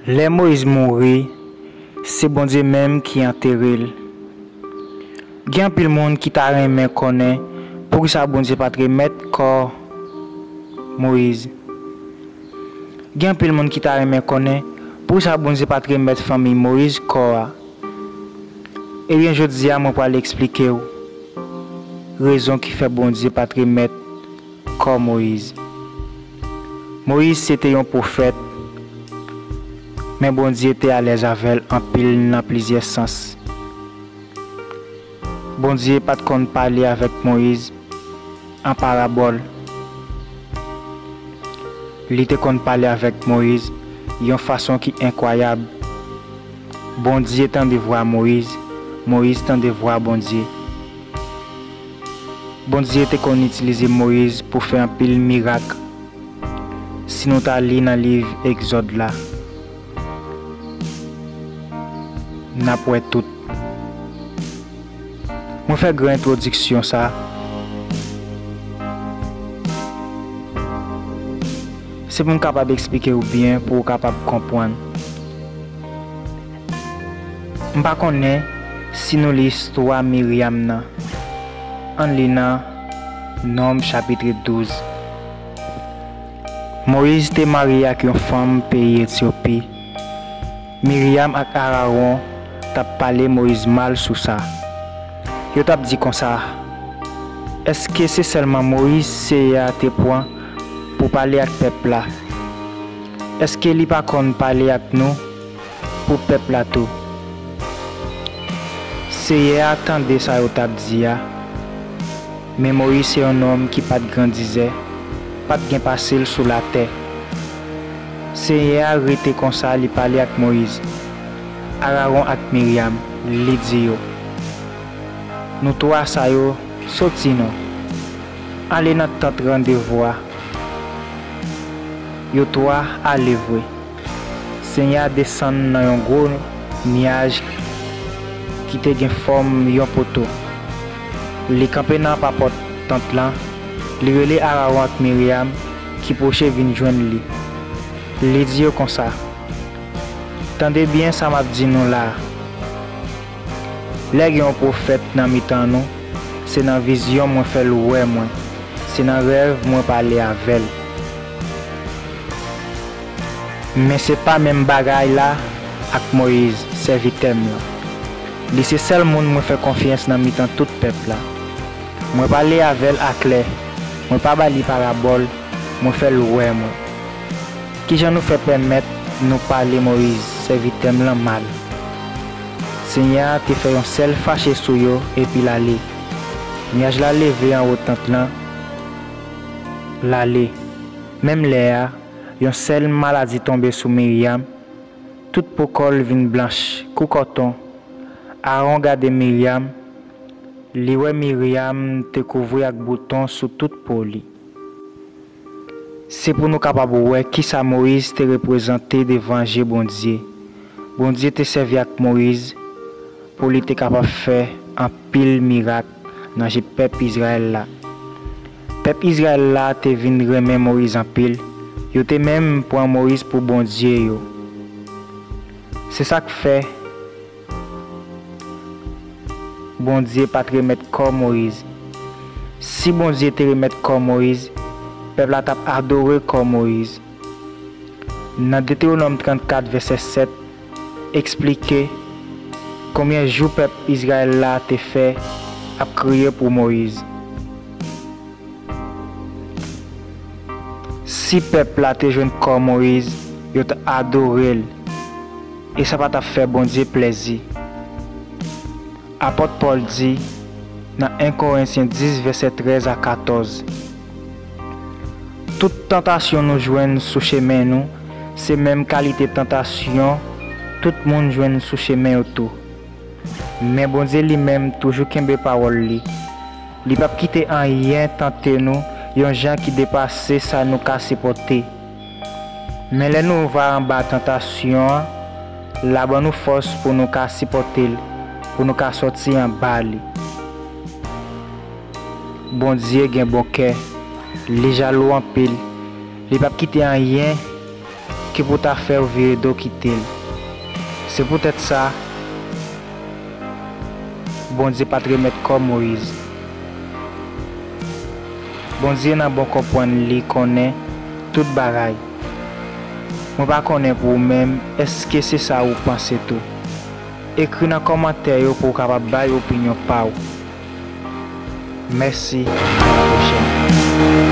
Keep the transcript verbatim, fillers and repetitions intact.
Lè Moyiz mouri, se Bondye menm ki antere l. Gen anpil moun ki ta renmen konnen poukisa Bondye pa t remèt kò Moyiz. Gen anpil moun ki ta renmen konnen poukisa Bondye pa t remèt fanmi Moyiz kò a. Ebyen, jodi a, mwen pral eksplike w rezon ki fè Bondye pa t remèt kò Moyiz. Moyiz se te yon pwofèt, men Bondye te alèz avè l anpil nan plizyè sans. Bondye pa t konn pale avèk Moyiz an parabòl. Li te konn pale avèk Moyiz yon fason ki enkwayab. Bondye tande vwa Moyiz, Moyiz tande vwa Bondye. Bondye te konn itilize Moyiz pou fè anpil mirak. Si nou ta li nan liv Egzòd la, n ap wè tout. Mwen fè gran entwodiksyon sa. Se pou m kapab eksplike w byen, pou w kapab konprann. M pa konnen si nou li istwa Miryam nan. Ann li nan Nonb chapit douz. Moyiz te marye ak yon fanm peyi Etyopi. Miryam ak Arawon t ap pale Moyiz mal sou sa. Yo t ap di konsa, "Èske se sèlman Moyiz Seyè a te pran pou pale ak pèp la? Èske li pa konn pale ak nou pou pèp la tou?" Seyè a tande sa yo t ap di a. Men Moyiz se yon nonm ki pa t grandizè, pa t gen pase l sou latè. Seyè a rete konsa, li pale ak Moyiz, Arawon ak Miryam, li di yo, "Nou twa sa yo, soti non, ale nan tant randevou a." Yo twa ale vre. Senyè a desann nan yon gwo nyaj ki te gen fòm yon poto. Li kanpe nan papòt tant lan, li rele Arawon ak Miryam ki pwoche vin jwenn li. Li di yo konsa, "Tande byen sa m ap di nou la a. Lè gen yon pwofèt nan mitan nou, se nan vizyon mwen fè l wè mwen, se nan rèv mwen pale avè l. Men se pa menm bagay la ak Moyiz, sèvitè m lan. Li se sèl moun mwen fè konfyans nan mitan tout pèp la. Mwen pale avè l aklè, mwen pa ba li parabòl, mwen fè l wè mwen. Kijan nou fè pèmèt nou pale Moyiz, sèvitè m lan, mal?" Senyè a te fè yon sèl fache sou yo epi l ale. Nyaj la leve anwo tant lan, l ale. Menm lè a, yon sèl maladi tonbe sou Miryam. Tout po kò l vin blanch kou kòton. Arawon gade Miryam, li wè Miryam te kouvri ak bouton sou tout po li. Se pou nou kapab wè kisa Moyiz te reprezante devan je Bondye. Bondye te sèvi ak Moyiz pou li te kapab fè anpil mirak nan je pèp Izrayèl la. Pèp Izrayèl la te vin renmen Moyiz anpil, yo te menm pran Moyiz pou Bondye yo. Se sa k fè Bondye pa t remèt kò Moyiz. Si Bondye te remèt kò Moyiz, pèp la t ap adore kò Moyiz. Nan Detewonòm trannkat, vèsè sèt, eksplike konbyen jou pèp Izrayèl la te fè ap kriye pou Moyiz. Si pèp la te jwenn kò Moyiz, yo t adore l, e sa pa t ap fè Bondye plèzi. Apot Pòl di nan en Korentyen dis, vèsè trèz a katòz, "Tout tantasyon nou jwenn sou chemen nou, se menm kalite tantasyon tout moun jwenn sou chemen yo tou. Men Bondye li menm toujou kenbe pawòl li. Li p ap kite anyen tante nou yon jan ki depase sa nou ka sipòte. Men lè nou va anba tantasyon an, l a ban nou fòs pou nou ka sipòte l, pou nou ka sòti anba li." Bondye gen bon kè, li jalou anpil, li p ap kite anyen ki pou ta fè w vire do kite l. Se poutèt sa, Bondye pa t remèt kò Moyiz. Bondye nan bon konprann li konnen tout bagay. Mwen pa konnen pou ou menm, èske se sa ou panse tou? Ekri nan kòmantè yo pou w kapab bay opinyon pa w. Mèsi, a la pwochèn.